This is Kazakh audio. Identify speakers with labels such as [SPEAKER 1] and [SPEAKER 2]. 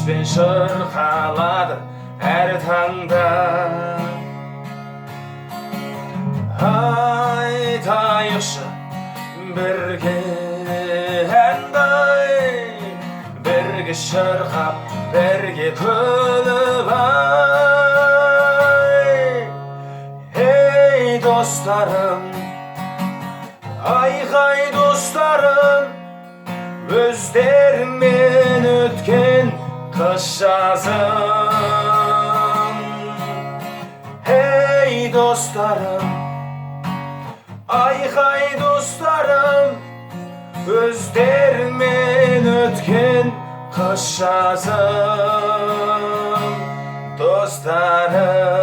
[SPEAKER 1] Қуанышпен шырқалады әр таңда. Айтайықшы бірге әнді, бірге шырқап, бірге күліп, ай. Ей, достарым, айхай, достарым, өздеріңмен өткен қыс жазым. Ей, достарым, айхай, достарым, өздеріңмен өткен қыс жазым, достарым.